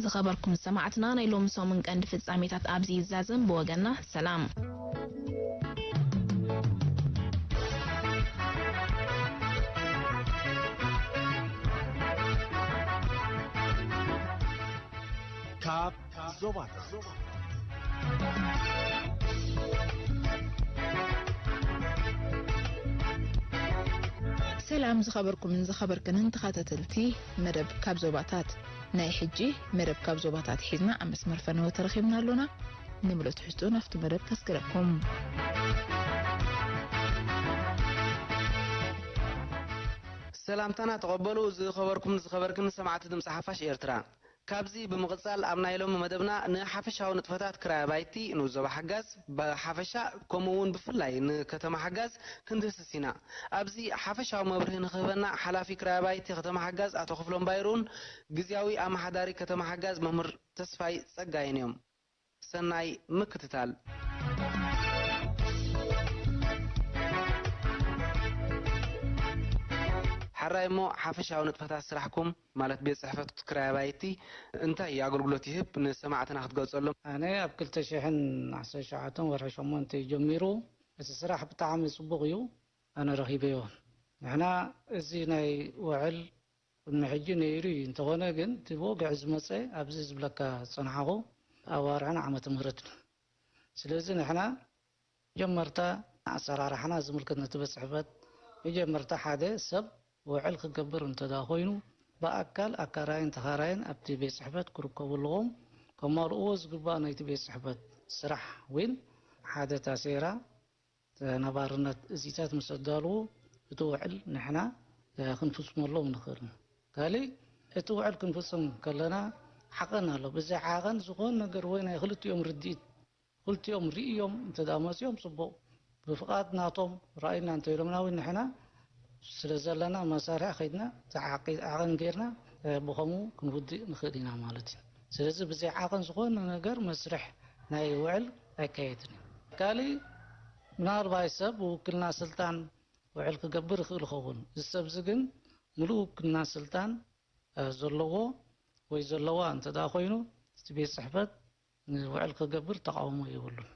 ዝኸበርኩም ሰማዕትና፣ ናይ ሎሚ ሰሙን ቀንዲ ፍጻሜታት ኣብዚ ይዛዘም። ብወገና ሰላም። ካብ ዞባታት። ሰላም ዝኸበርኩምን ዝኸበርክንን ተኸታተልቲ መደብ ካብ ዞባታት። ናይ ሕጂ መደብ ካብ ዞባታት ሒዝና ኣብ መስመር ፈነወ ተረኺብና ኣሎና። ንምሉእ ትሕዝትኡ ናብቲ መደብ ከስግረኩም። ሰላምታና ተቐበሉ ዝኸበርኩም ዝኸበርክን ሰማዕቲ ድምፂ ሓፋሽ ኤርትራ። ካብዚ ብምቕጻል ኣብ ናይ ሎሚ መደብና ንሓፈሻዊ ንጥፈታት ክራይ ኣባይቲ ንዞባ ሓጋዝ ብሓፈሻ ከምኡ እውን ብፍላይ ንከተማ ሓጋዝ ክንድህስስ ኢና። ኣብዚ ሓፈሻዊ መብርሂ ንክህበና ሓላፊ ክራይ ኣባይቲ ከተማ ሓጋዝ ኣቶ ክፍሎም ባይሩን ግዝያዊ ኣመሓዳሪ ከተማ ሓጋዝ መምህር ተስፋይ ጸጋይን እዮም። ሰናይ ምክትታል። ሓራይ እሞ ሓፈሻዊ ንጥፈታት ስራሕኩም ማለት ቤት ጽሕፈት ክራይ ኣባይቲ እንታይ ኣገልግሎት ይህብ ንሰማዕትና ክትገልጸሎም? ኣነ ኣብ ክልተ ሽሕን ዓሰርተ ሸውዓተን ወርሒ ሸሞንተ እዩ ጀሚሩ። እቲ ስራሕ ብጣዕሚ ጽቡቕ እዩ፣ ኣነ ረኺበዮ። ንሕና እዚ ናይ ውዕል ቅድሚ ሕጂ ነይሩ እዩ፣ እንተኾነ ግን እቲ ብወግዒ ዝመጸ ኣብዚ ዝብለካ ዝጸናሕኹ ኣዋርሕን ዓመተ ምህረትን እዩ። ስለዚ ንሕና መጀመርታ ኣሰራርሓና ዝምልከት ነቲ ቤት ጽሕፈት መጀመርታ ሓደ ሰብ ውዕል ክገብር እንተ ደኣ ኮይኑ ብኣካል ኣካራይን ተኻራይን ኣብቲ ቤት ጽሕፈት ክርከቡ ኣለዎም። ከማልእዎ ዝግባእ ናይቲ ቤት ጽሕፈት ስራሕ እውን ሓደ ታሴራ ነባርነት እዚታት ምስ ኣዳልዉ እቲ ውዕል ንሕና ክንፍጽመሎም ንኽእል። ካልእ እቲ ውዕል ክንፍጽም ከለና ዓቐን ኣሎ። ብዘይ ዓቐን ዝኾን ነገር ወይ ናይ ክልቲኦም ርድኢት ክልቲኦም ርእዮም እንተ ደኣ መጺኦም ጽቡቕ፣ ብፍቓድ ናቶም ራእይና እንተ ኢሎምና እውን ንሕና ስለ ዘለና መሳርሒ ከይድና እቲ ዓቂ- ዓቐን ጌርና ብኸምኡ ክንውድእ ንኽእል ኢና ማለት እዩ። ስለዚ ብዘይ ዓቐን ዝኾነ ነገር መስርሕ ናይ ውዕል ኣይካየድን እዩ። ካልእ ምናልባት ሰብ ብውክልና ስልጣን ውዕል ክገብር ይኽእል ይኸውን። እዚ ሰብ እዚ ግን ሙሉእ ውክልና ስልጣን ዘለዎ ወይ ዘለዋ እንተ ደኣ ኮይኑ እቲ ቤት ጽሕፈት ንውዕል ክገብር ተቓውሞ የብሉን።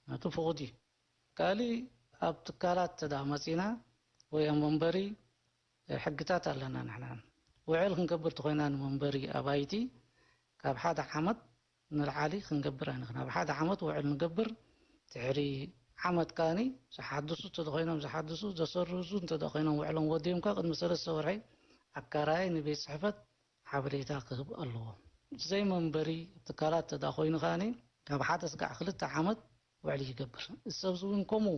ናቱ ፍቑድ እዩ። ካልእ ኣብ ትካላት እንተ ደኣ መጺና ወይ ኣብ መንበሪ ሕግታት ኣለና። ንሕና ውዕል ክንገብር ተኾይና ንመንበሪ ኣባይቲ ካብ ሓደ ዓመት ንላዕሊ ክንገብር ኣይንኽን። ኣብ ሓደ ዓመት ውዕል ንገብር። ድሕሪ ዓመት ካኒ ዝሓድሱ እንተ ኮይኖም ዝሓድሱ፣ ዘሰርዙ እንተ ኮይኖም ውዕሎም ወዲኦም ከኣ ቅድሚ ሰለስተ ወርሒ ኣካራይ ንቤት ጽሕፈት ሓበሬታ ክህብ ኣለዎ። ዘይመንበሪ ትካላት እንተ ኮይኑ ከኣኒ ካብ ሓደ ስጋዕ ክልተ ዓመት ውዕል ይገብር። እዚ ሰብ እዚ እውን ከምኡ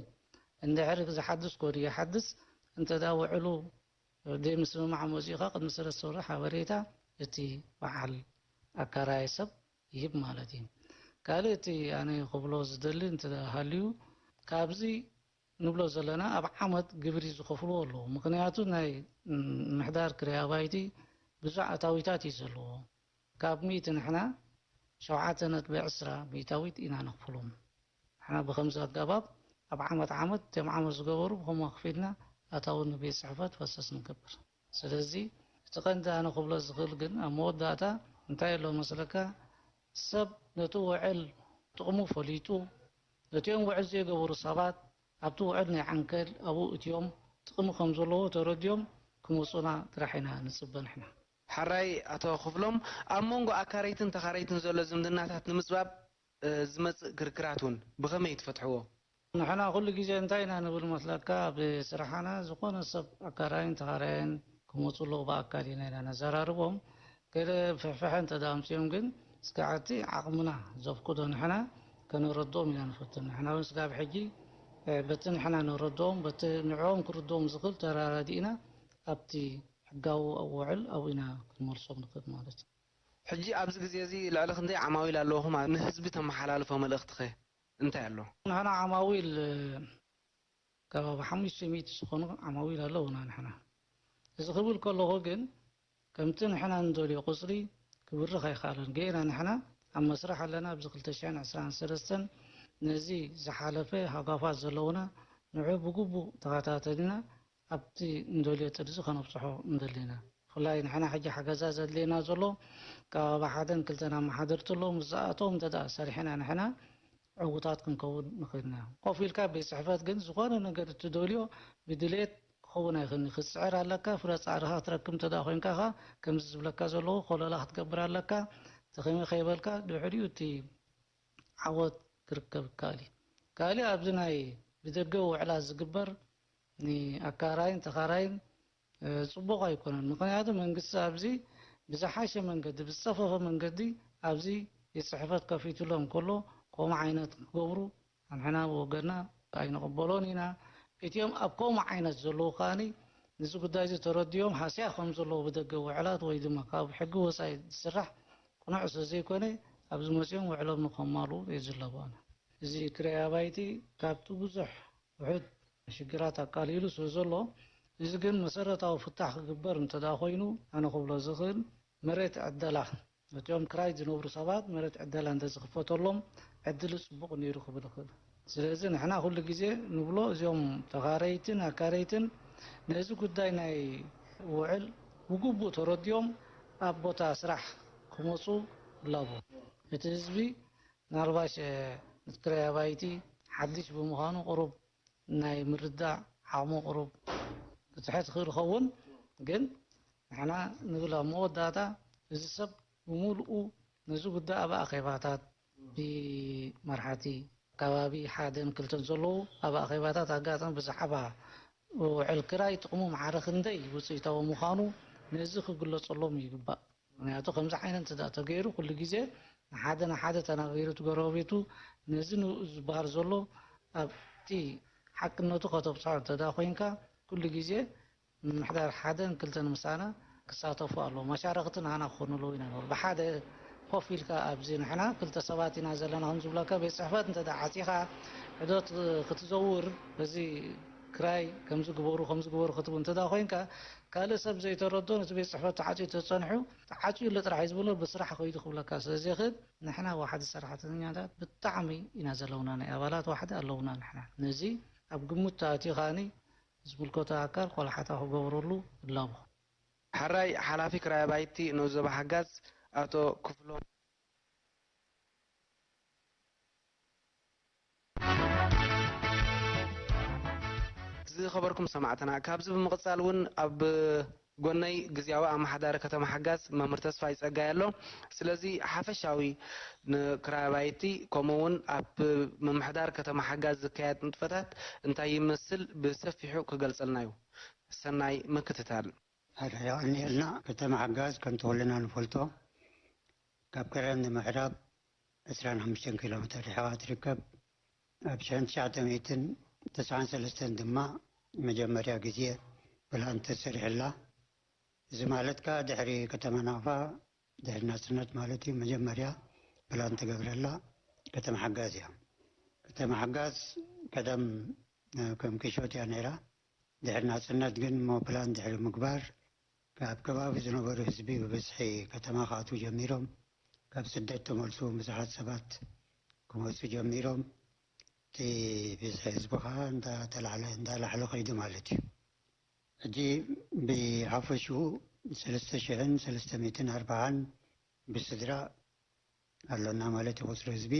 እንድሕር ዝሓድስ ኮዲ ይሓድስ እንተ ደኣ ውዕሉ ዘይምስምማዕ መጺኡ ከኣ ቅድሚ ሰለስተ ወርሒ ሓበሬታ እቲ በዓል ኣካራይ ሰብ ይህብ ማለት እዩ። ካልእ እቲ ኣነ ክብሎ ዝደሊ እንተ ሃልዩ ካብዚ ንብሎ ዘለና ኣብ ዓመት ግብሪ ዝኸፍልዎ ኣለዉ። ምኽንያቱ ናይ ምሕዳር ክራይ ኣባይቲ ብዙሕ ኣታዊታት እዩ ዘለዎ። ካብ ሚእቲ ንሕና ሸውዓተ ነጥቢ ዕስራ ሚእታዊት ኢና ነኽፍሎም። ንሕና ብኸምዚ ኣገባብ ኣብ ዓመት ዓመት እቶም ዓመት ዝገበሩ ብኸምኡ ኣኽፊልና ኣታዊ ንቤት ጽሕፈት ፈሰስ ንገብር። ስለዚ እቲ ቀንዲ ኣነ ክብሎ ዝኽእል ግን ኣብ መወዳእታ እንታይ ኣሎ መስለካ፣ ሰብ ነቲ ውዕል ጥቕሙ ፈሊጡ ነቲኦም ውዕል ዘይገበሩ ሰባት ኣብቲ ውዕል ናይ ዓንከል ኣብኡ እትዮም ጥቕሚ ከም ዘለዎ ተረዲኦም ክመፁና ጥራሕ ኢና ንፅበ ንሕና። ሓራይ ኣቶ ክፍሎም፣ ኣብ መንጎ ኣካረይትን ተኻረይትን ዘሎ ዝምድናታት ንምፅባብ ዝመፅእ ክርክራት እውን ብኸመይ ትፈትሕዎ? ንሕና ኩሉ ግዜ እንታይ ኢና ንብል መስለካ፣ ኣብ ስራሕና ዝኾነ ሰብ ኣካራይን ተኻራይን ክመፁ ኣለዉ ብኣካል ኢና ኢና ነዘራርቦም። ገለ ፍሕፍሐ እንተ ኣምፅኦም ግን እስካዕ እቲ ዓቕምና ዘፍቅዶ ንሕና ከነረድኦም ኢና ንፈትን። ንሕና እውን ስጋብ ሕጂ በቲ ንሕና ንረድኦም በቲ ንዕኦም ክርድኦም ዝኽእል ተራዳዲእና ኣብቲ ሕጋዊ ውዕል ኣብኡ ኢና ክንመልሶም ንኽእል ማለት እዩ። ሕጂ ኣብዚ ግዜ እዚ ልዕሊ ክንደይ ዓማዊል ኣለውኹም? ንህዝቢ ተመሓላልፎ መልእኽትኸ እንታይ ኣሎ? ንሕና ዓማዊል ከባቢ ሓሙሽተ ሚእቲ ዝኾኑ ዓማዊል ኣለውና ንሕና። እዚ ክብል ከለኹ ግን ከምቲ ንሕና እንደልዮ ቁፅሪ ክብርኽ ኣይከኣለን። ገና ንሕና ኣብ መስርሕ ኣለና። ኣብዚ ክልተ ሽሕን ዕስራን ሰለስተን ነዚ ዝሓለፈ ሃጓፋት ዘለውና ንዑ ብግቡእ ተኸታተልና ኣብቲ እንደልዮ ጥርዚ ከነብፅሖ እንደሊና። ብፍላይ ንሕና ሕጂ ሓገዛ ዘድልየና ዘሎ ካብ ሓደን ክልተን ኣመሓደርቲ ኣለዉ። ምስኣቶም እንተ ደኣ ሰሪሕና ንሕና ዕዉታት ክንከውን ንኽእል ኢና። ኮፍ ኢልካ ቤት ጽሕፈት ግን ዝኾነ ነገር እትደልዮ ብድሌት ክኸውን ኣይኽእልን። ክትጽዕር ኣለካ፣ ፍረ ጻዕርኻ ክትረክብ እንተ ደኣ ኮይንካ ኸኣ ከምዚ ዝብለካ ዘለኹ ኮለላ ክትገብር ኣለካ። ተኸሚ ከይበልካ ድሕሪኡ እቲ ዓወት ክርከብ ይከኣል እዩ። ካልእ ኣብዚ ናይ ብደገ ውዕላት ዝግበር ንኣካራይን ተኻራይን እ፣ ጽቡቕ ኣይኮነን። ምኽንያቱ መንግስቲ ኣብዚ ብዝሓሸ መንገዲ፣ ብዝጸፈፈ መንገዲ ኣብዚ ቤት ጽሕፈት ከፊትሎም ከሎ ከምኡ ዓይነት ክገብሩ ንሕና ብወገንና ኣይንቕበሎን ኢና። እቲኦም ኣብ ከምኡ ዓይነት ዘለዉ ከኣኒ ነዚ ጉዳይ እዚ ተረዲኦም ሃስያ ከም ዘለዉ ብደገ ውዕላት ወይ ድማ ካብ ሕጊ ወጻኢ ዝስራሕ ቅኑዕ ስለ ዘይኮነ ኣብዚ መጺኦም ውዕሎም ንኸማልኡ እየ ዝላቦ ኣነ። እዚ ክራይ ኣባይቲ ካብቲ ብዙሕ ውሑድ ሽግራት ኣቃሊሉ ስለ ዘሎ፣ እዚ ግን መሰረታዊ ፍታሕ ክግበር እንተ ደኣ ኮይኑ፣ ኣነ ክብሎ ዝኽእል መሬት ዕደላ፣ ነቲኦም ክራይ ዝነብሩ ሰባት መሬት ዕደላ እንተ ዝኽፈተሎም ዕድል ጽቡቕ ነይሩ ክብል እኽእል። ስለዚ ንሕና ኩሉ ግዜ ንብሎ፣ እዚኦም ተኻረይትን ኣካረይትን ነዚ ጉዳይ ናይ ውዕል ብግቡእ ተረዲኦም ኣብ ቦታ ስራሕ ክመጹ ይላቦ። እቲ ህዝቢ ምናልባሽ፣ እ፣ እቲ ክራይ ኣባይቲ ሓድሽ ብምዃኑ ቁሩብ ናይ ምርዳእ ዓቕሙ ቁሩብ ክትሕት ይኽእል ይኸውን፣ ግን ንሕና ንብል ኣብ መወዳእታ እዚ ሰብ ብምሉኡ ነዚ ጉዳይ ኣብ ኣኼባታት ብመርሓቲ ከባቢ ሓደን ክልተን ዘለዉ ኣብ ኣኼባታት ኣጋጣሚ ብዛዕባ ውዕል ክራይ ጥቕሙ ማዕረ ክንደይ ውፅኢታዊ ምዃኑ ነዚ ክግለጸሎም ይግባእ። ምኽንያቱ ከምዚ ዓይነት እንተ ደኣ ተገይሩ ኩሉ ግዜ ንሓደ ንሓደ ተናጊሩ እቲ ጎረቤቱ ነዚ ንኡ ዝበሃል ዘሎ ኣብቲ ሓቅነቱ ከተብፅሖ እንተ ደኣ ኮይንካ ኩሉ ግዜ ምምሕዳር ሓደን ክልተን ምሳና ክሳተፉ ኣለዎም። መሻረኽቲ ናህና ክኾኑ ኣለዉ ኢና ንብል። ብሓደ ኮፍ ኢልካ ኣብዚ ንሕና ክልተ ሰባት ኢና ዘለና ከም ዝብለካ ቤት ጽሕፈት እንተ ደኣ ዓጺኻ ሕዶት ክትዘውር እዚ ክራይ ከምዚ ግበሩ ከምዚ ግበሩ ክትብል እንተ ደኣ ኮይንካ ካልእ ሰብ ዘይተረዶ ነቲ ቤት ጽሕፈት ተዓጽዩ ተጸንሑ ተዓጽዩ ኣሎ ጥራሕ እዩ ዝብሎ ብስራሕ ከይዱ ክብለካ ስለ ዘይኽእል ንሕና ዋሕዲ ሰራሕተኛታት ብጣዕሚ ኢና ዘለውና ናይ ኣባላት ዋሕዲ ኣለውና ንሕና ነዚ ኣብ ግምት ተኣትዩ ከኣኒ ዝምልከቶ ኣካል ቆላሕታ ክገብረሉ እላቦ። ሕራይ ሓላፊ ክራይ ኣባይቲ ንኡስ ዞባ ሓጋዝ ኣቶ ክፍሎም። ዝኸበርኩም ሰማዕትና፣ ካብዚ ብምቕጻል እውን ኣብ ጎነይ ግዝያዊ ኣመሓዳሪ ከተማ ሓጋዝ መምህር ተስፋይ ጸጋይ ኣሎ። ስለዚ ሓፈሻዊ ንክራይ ኣባይቲ ከምኡ እውን ኣብ ምምሕዳር ከተማ ሓጋዝ ዝካየድ ንጥፈታት እንታይ ይመስል ብሰፊሑ ክገልጸልና እዩ። ሰናይ ምክትታል። የቐንየልና። ከተማ ሓጋዝ ከምቲ ኩልና ንፈልጦ ካብ ከረን ንምዕራብ ዕስራን ሓሙሽተን ኪሎ ሜትር ርሒቓ ትርከብ። ኣብ ሽሕን ትሽዓተ ሚእትን ተስዓን ሰለስተን ድማ መጀመርያ ግዜ ፕላን ተሰሪሕላ። እዚ ማለት ከኣ ድሕሪ ከተማ ናቕፋ፣ ድሕሪ ናጽነት ማለት እዩ፣ መጀመርያ ፕላን ተገብረላ ከተማ ሓጋዝ እያ። ከተማ ሓጋዝ ቀደም፣ እ፣ ከም ኪሾት እያ ነይራ። ድሕሪ ናጽነት ግን እሞ ፕላን ድሕሪ ምግባር፣ ካብ ከባቢ ዝነበሩ ህዝቢ ብብዝሒ ከተማ ክኣትዉ ጀሚሮም። ካብ ስደት ተመልሱ ብዙሓት ሰባት ክመጹ ጀሚሮም። እቲ ብዝሒ ህዝቢ ከኣ እንዳተላዕለ፣ እንዳላዕለ ከይዱ ማለት እዩ። ሕጂ ብሓፈሽኡ ሰለስተ ሽሕን ሰለስተ ሚእትን ኣርባዓን ብስድራ ኣሎና ማለት እዩ። ቁጽሪ ህዝቢ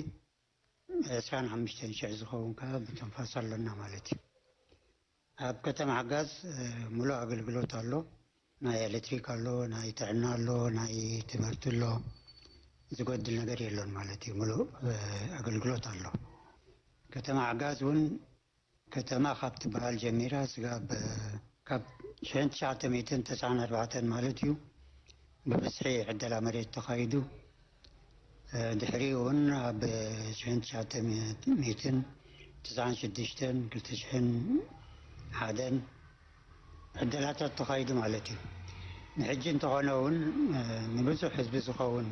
ዕስራን ሓሙሽተን ሽሕ ዝኸውን ከኣ ብትንፋስ ኣሎና ማለት እዩ። ኣብ ከተማ ሓጋዝ፣ እ፣ ሙሉእ ኣገልግሎት ኣሎ። ናይ ኤሌክትሪክ ኣሎ፣ ናይ ጥዕና ኣሎ፣ ናይ ትምህርቲ ኣሎ። ዝጎድል ነገር የሎን ማለት እዩ። ሙሉእ፣ እ፣ ኣገልግሎት ኣሎ። ከተማ ሓጋዝ እውን ከተማ ካብ ትበሃል ጀሚራ ስጋብ፣ ካብ ሽሕን ትሽዓተ ሚእትን ተስዓን ኣርባዕተን ማለት እዩ ብብዝሒ ዕደላ መሬት ተኻይዱ። እ፣ ድሕሪኡ እውን ኣብ ሽሕን ትሽዓተ ሚእትን ተስዓን ሽዱሽተን፣ ክልተ ሽሕን ሓደን ዕደላታት ተኻይዱ ማለት እዩ። ንሕጂ እንተኾነ እውን፣ እ፣ ንብዙሕ ህዝቢ ዝኸውን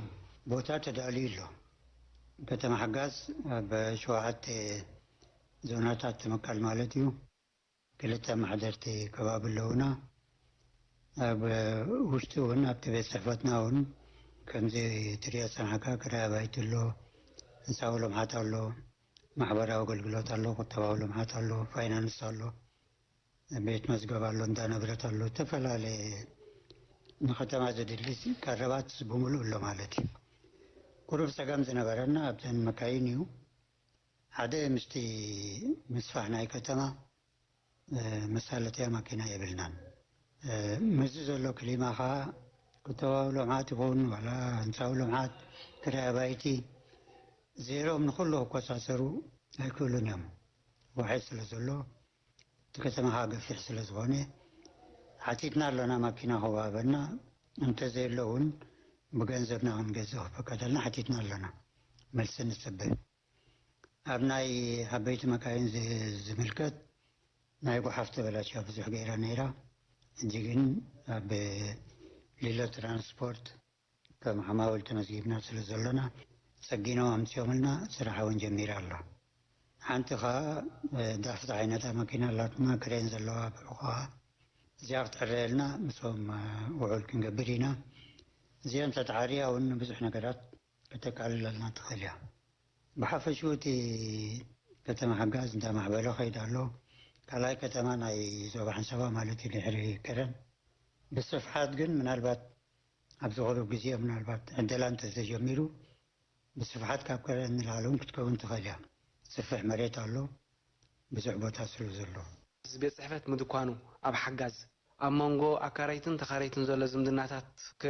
ቦታ ተዳልዩ ኣሎ። ከተማ ሓጋዝ ኣብ ሸውዓተ ዞናታት ትምቀል ማለት እዩ። ክልተ ማሕደርቲ ከባቢ ኣለውና። ኣብ ውሽጢ እውን ኣብቲ ቤት ጽሕፈትና እውን ከምዚ ትሪኦ ዝጸናሕካ ክራይ ኣባይቲ ኣሎ፣ ህንፃዊ ልምዓት ኣሎ፣ ማሕበራዊ ኣገልግሎት ኣሎ፣ ቁጠባዊ ልምዓት ኣሎ፣ ፋይናንስ ኣሎ፣ ቤት መዝገብ ኣሎ፣ እንዳ ንብረት ኣሎ፣ ዝተፈላለየ ንከተማ ዘድሊ ቀረባት ብምሉእ ኣሎ ማለት እዩ። ቁሩብ ጸገም ዝነበረና ኣብተን መካይን እዩ። ሓደ ምስቲ ምስፋሕ ናይ ከተማ፣ እ፣ መሳለጥያ ማኪና የብልናን። እ፣ ምስዚ ዘሎ ክሊማ ኸኣ ቁጠባዊ ልምዓት ይኹን ዋላ ህንጻዊ ልምዓት፣ ክራይ ኣባይቲ፣ ዜሮም ንኹሉ ክቆጻጸሩ ኣይክእሉን እዮም። ዋሒ ስለ ዘሎ፣ እቲ ከተማ ኸኣ ገፊሕ ስለ ዝኾነ፣ ሓቲትና ኣለና ማኪና ክወሃበና፣ እንተዘየሎ እውን ብገንዘብና ክንገዝእ ክፈቀደልና ሓቲትና ኣለና። መልሲ ንጽበ። ኣብ ናይ ዓበይቲ መካይን ዝ-፣ ዝምልከት፣ ናይ ጓሓፍ ተበላሽያ ብዙሕ ገይራ ነይራ። ሕጂ ግን ኣብ ሊሎ ትራንስፖርት ከም ዓማውል ተመዝጊብና ስለ ዘሎና፣ ጸጊኖም ኣምጺኦምልና፣ ስራሕ እውን ጀሚራ ኣላ። ሓንቲ ኸኣ፣ እ፣ ዳፍት ዓይነታ መኪና ኣላትና፣ ክሬን ዘለዋ ብዑ ኸኣ፣ እዚኣ ክትዕረየልና ምስኦም፣ እ፣ ውዑል ክንገብር ኢና። እዚኣ እንተተዓርያ እውን ብዙሕ ነገራት ከተቃልለልና ትኽእል እያ። ብሓፈሽኡ እቲ ከተማ ሓጋዝ እንዳማዕበለ ኸይድ ኣሎ። ካልኣይ ከተማ ናይ ዞባ ሓንሳባ ማለት እዩ ድሕሪ ከረን። ብስፍሓት ግን ምናልባት ኣብዚ ቁሩብ ግዜ ምናልባት ዕደላ እንተተጀሚሩ ብስፍሓት ካብ ከረን ንላዕሊ እውን ክትከውን ትኽእል እያ። ዝስፍሕ መሬት ኣሎ፣ ብዙሕ ቦታ ስለ ዘሎ። እዚ ቤት ጽሕፈት ምድኳኑ ኣብ ሓጋዝ ኣብ መንጎ ኣካረይትን ተኻረይትን ዘሎ ዝምድናታት ከ፣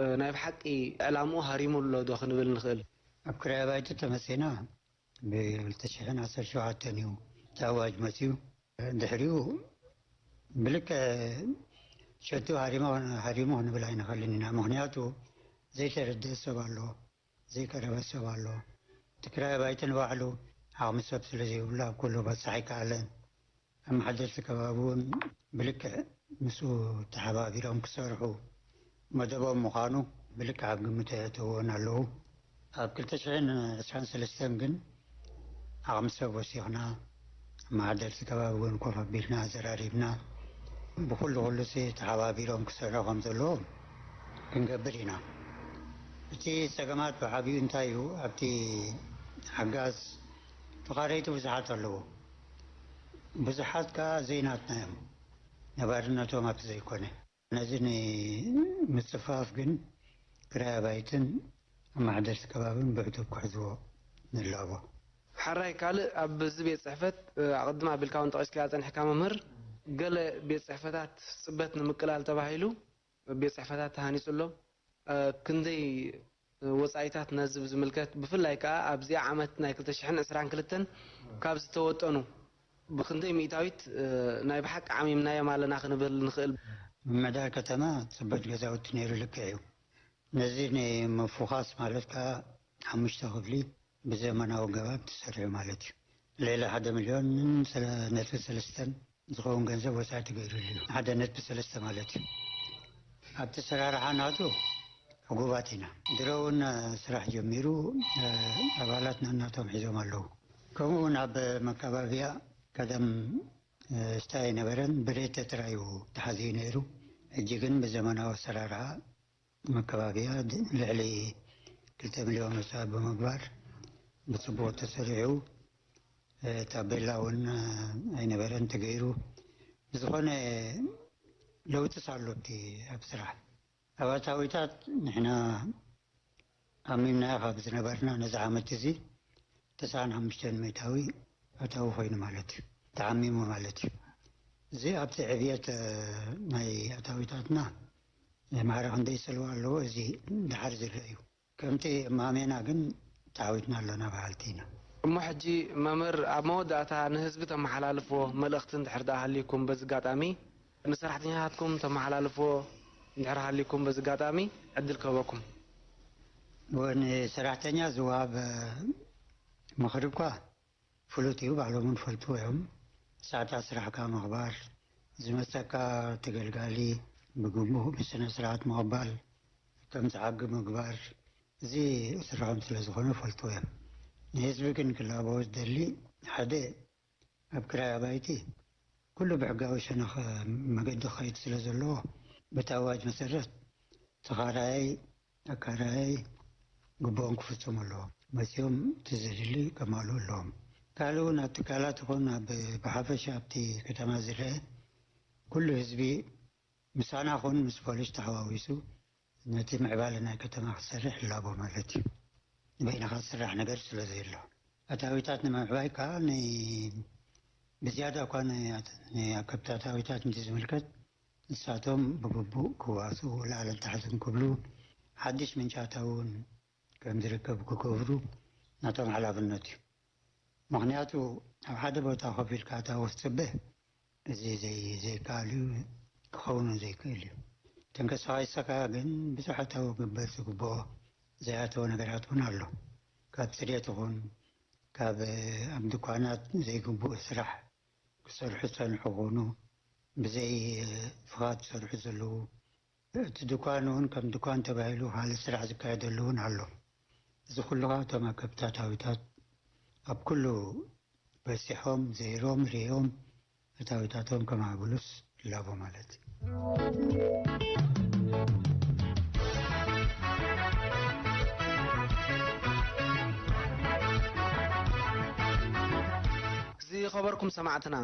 እ፣ ናይ ብሓቂ ዕላምኡ ሃሪሙ ኣሎ ዶ ክንብል ንኽእል? ኣብ ክራይ ኣባይቲ ተመጺና ብ ክልተ ሽሕን ዓሰርተ ሸውዓተን እዩ እቲ ኣዋጅ መጺኡ። ድሕሪኡ ብልክዕ ሸቱ ሃሪሞ፣ ሃሪሞ ክንብል ኣይንኽእልን ኢና። ምኽንያቱ ዘይተረድእ ሰብ ኣሎ፣ ዘይቀረበ ሰብ ኣሎ። እቲ ክራይ ኣባይቲ ንባዕሉ ዓቕሚ ሰብ ስለ ዘይብሉ ኣብ ኩሉ በጻሕ ኣይከኣለን። ኣመሓደርቲ ከባቢ እውን ብልክዕ ምስኡ ተሓባቢሮም ክሰርሑ መደቦም ምዃኑ ብልክዕ ኣብ ግምት የእተውዎን ኣለዉ። ኣብ ክልተ ሽሕን ዕስራን ሰለስተን ግን ዓቕሚ ሰብ ወሲኽና፣ ኣመሓደርቲ ከባቢ እውን ኮፍ ኣቢልና ኣዘራሪብና፣ ብኹሉ ኩሉሲ ተሓባቢሮም ክሰርሑ ከም ዘለዎም ክንገብር ኢና። እቲ ጸገማት ብዓብዩ እንታይ እዩ? ኣብቲ ሓጋዝ ተኻረይቲ ብዙሓት ኣለዉ። ብዙሓት ከኣ ዘይናትና እዮም። ነባርነቶም ኣብቲ ዘይኮነ። ነዚ ንምጽፋፍ ግን ክራይ ኣባይትን ኣመሓደርቲ ከባብን ብዕቱብ ክሕዝዎ ንላቦ። ሕራይ ካልእ ኣብዚ ቤት ጽሕፈት፣ እ፣ ኣቐድም ኣቢልካ እውን ጠቒስካዮ ጸኒሕካ መምህር፣ ገለ ቤት ጽሕፈታት ጽበት ንምቅላል ተባሂሉ ቤት ጽሕፈታት ተሃኒጹ ኣሎ። እ፣ ክንደይ ወጻኢታት ነዚ ብዝምልከት ብፍላይ ከኣ ኣብዚኣ ዓመት ናይ ክልተ ሽሕን ዕስራን ክልተን ካብ ዝተወጠኑ ብኽንደይ ሚእታዊት፣ እ፣ ናይ ብሓቂ ዓሚምናዮም ኣለና ክንብል ንኽእል? ምምሕዳር ከተማ ጽበት ገዛውቲ ነይሩ ልክዕ እዩ። ነዚ ንምፉኻስ ማለት ከኣ ሓሙሽተ ክፍሊ ብዘመናዊ ገባብ ተሰሪሑ ማለት እዩ። ልዕሊ ሓደ ሚልዮንን ሰለ-፣ ነጥቢ ሰለስተን ዝኸውን ገንዘብ ወጻኢ ተገይሩሉ እዩ። ሓደ ነጥቢ ሰለስተ ማለት እዩ። ኣብቲ ኣሰራርሓ ናቱ ዕጉባት ኢና። ድሮ እውን ስራሕ ጀሚሩ፣ እ፣ ኣባላት ነናቶም ሒዞም ኣለዉ። ከምኡ እውን ኣብ መካባብያ ቀደም፣ እ፣ ስታይ ኣይነበረን፣ ብሬተ ጥራይ እዩ ተሓዝዩ ነይሩ። ሕጂ ግን ብዘመናዊ ኣሰራርሓ መካባብያ ድ-፣ ልዕሊ ክልተ ሚልዮን ወጻኢ ብምግባር ብጽቡቕ ተሰሪሑ፣ እ፣ ታቤላ እውን፣ እ፣ ኣይነበረን ተገይሩ። ብዝኾነ ለውጥስ ኣሎ ኣብቲ ኣብ ስራሕ። ኣብ ኣታዊታት ንሕና ኣሚንናዮ ካብ ዝነበርና ነዚ ዓመት እዚ ተስዓን ሓሙሽተን ሚእታዊ ኣታዊ ኮይኑ ማለት እዩ። ተዓሚሙ ማለት እዩ። እዚ ኣብቲ ዕብየት፣ እ፣ ናይ ኣታዊታትና ማዕረ ክንደይ ይሰልዋ ኣለዎ፣ እዚ ደሓር ዝረአ እዩ። ከምቲ እማሜና ግን ተዓዊትና ኣለና በሃልቲ ኢና። እሞ ሕጂ መምህር ኣብ መወዳእታ ንህዝቢ ተመሓላልፍዎ መልእኽቲ እንድሕር ደኣ ሃልዩኩም በዚ ኣጋጣሚ፣ ንሰራሕተኛታትኩም ተመሓላልፍዎ እንድሕር ሃልዩኩም በዚ ኣጋጣሚ ዕድል ክህበኩም። ወ-፣ ንሰራሕተኛ ዝወሃብ ምኽሪ እኳ ፍሉጥ እዩ፣ ባዕሎም እውን ፈልጥዎ እዮም። ሰዓታት ስራሕካ ምኽባር፣ ዝመጸካ ተገልጋሊ ብግቡእ ብስነ ስርዓት ምቕባል፣ ከም ዝዓቢ ምግባር፣ እዚ ስርሖም ስለ ዝኾነ ፈልጥዎ እዮም። ንህዝቢ ግን ክላበዎ ዝደሊ፣ ሓደ ኣብ ክራይ ኣባይቲ ኩሉ ብሕጋዊ ሸነኽ መገዲ ክኸይድ ስለ ዘለዎ፣ በቲ ኣዋጅ መሰረት ተኻራያይ፣ ኣካራያይ ግቡኦም ክፍጽሙ ኣለዎም። መጺኦም እቲ ዘድሊ ከማልኡ ኣለዎም። ካልእ እውን ኣብ ትካላት ይኹን ኣብ ብሓፈሻ ኣብቲ ከተማ ዝረአ ኩሉ ህዝቢ ምሳና ኹን ምስ ፖሊስ ተሓዋዊሱ ነቲ ምዕባለ ናይ ከተማ ክትሰርሕ ይላቦ ማለት እዩ። ንበይንኻ ዝስራሕ ነገር ስለ ዘየሎ፣ ኣታዊታት ንምዕባይ ከኣ ን-፣ ብዝያዳ እኳ ን-፣ ንኣከብቲ ኣታዊታት እንተ ዝምልከት፣ ንሳቶም ብግቡእ ክዋስኡ፣ ላዕልን ታሕትን ክብሉ፣ ሓድሽ ምንጪ ኣታዊ እውን ከም ዝርከብ ክገብሩ ናቶም ሓላፍነት እዩ። ምኽንያቱ፣ ኣብ ሓደ ቦታ ኮፍ ኢልካ ኣታዊ ክትጽበ፣ እዚ ዘይ-፣ ዘይከኣል እዩ፣ ክኸውን ዘይክእል እዩ። ተንቀሳቒስካ ግን ብዙሕ ኣታዊ ክግበር ዝግብኦ ዘይኣተወ ነገራት እውን ኣሎ። ካብ ጽሬት ይኹን፣ ካብ ኣብ ድኳናት ዘይግቡእ ስራሕ ክሰርሑ ዝጸንሑ ክኾኑ፣ ብዘይ ፍቓድ ዝሰርሑ ዘለዉ፣ እቲ ድኳን እውን ከም ድኳን ተባሂሉ ካልእ ስራሕ ዝካየደሉ እውን ኣሎ። እዚ ኩሉ ኸኣ እቶም ኣከብቲ ኣታዊታት ኣብ ኩሉ በጺሖም፣ ዘይሮም፣ ርእዮም፣ ኣታዊታቶም ከማዕብሉስ ይላቦ ማለት እዩ። ዝኸበርኩም ሰማዕትና፣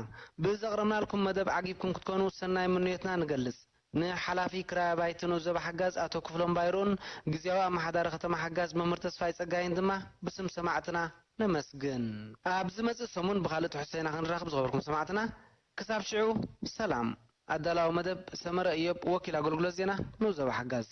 ብዘቕረብናልኩም መደብ ዓጊብኩም ክትኮኑ ሰናይ ምንዮትና ንገልጽ። ንሓላፊ ክራይ ኣባይቲ ንኡብ ዞባ ሓጋዝ ኣቶ ክፍሎም ባይሩን ግዝያዊ ኣመሓዳሪ ከተማ ሓጋዝ መምህር ተስፋይ ጸጋይን ድማ ብስም ሰማዕትና ነመስግን። ኣብ ዝመጽእ ሰሙን ብኻልእ ትሕዝቶ ኢና ክንራኸብ። ዝኸበርኩም ሰማዕትና፣ ክሳብ ሽዑ ሰላም። ኣዳላዊ መደብ ሰመረ እዮብ፣ ወኪል ኣገልግሎት ዜና ንኡብ ዞባ ሓጋዝ።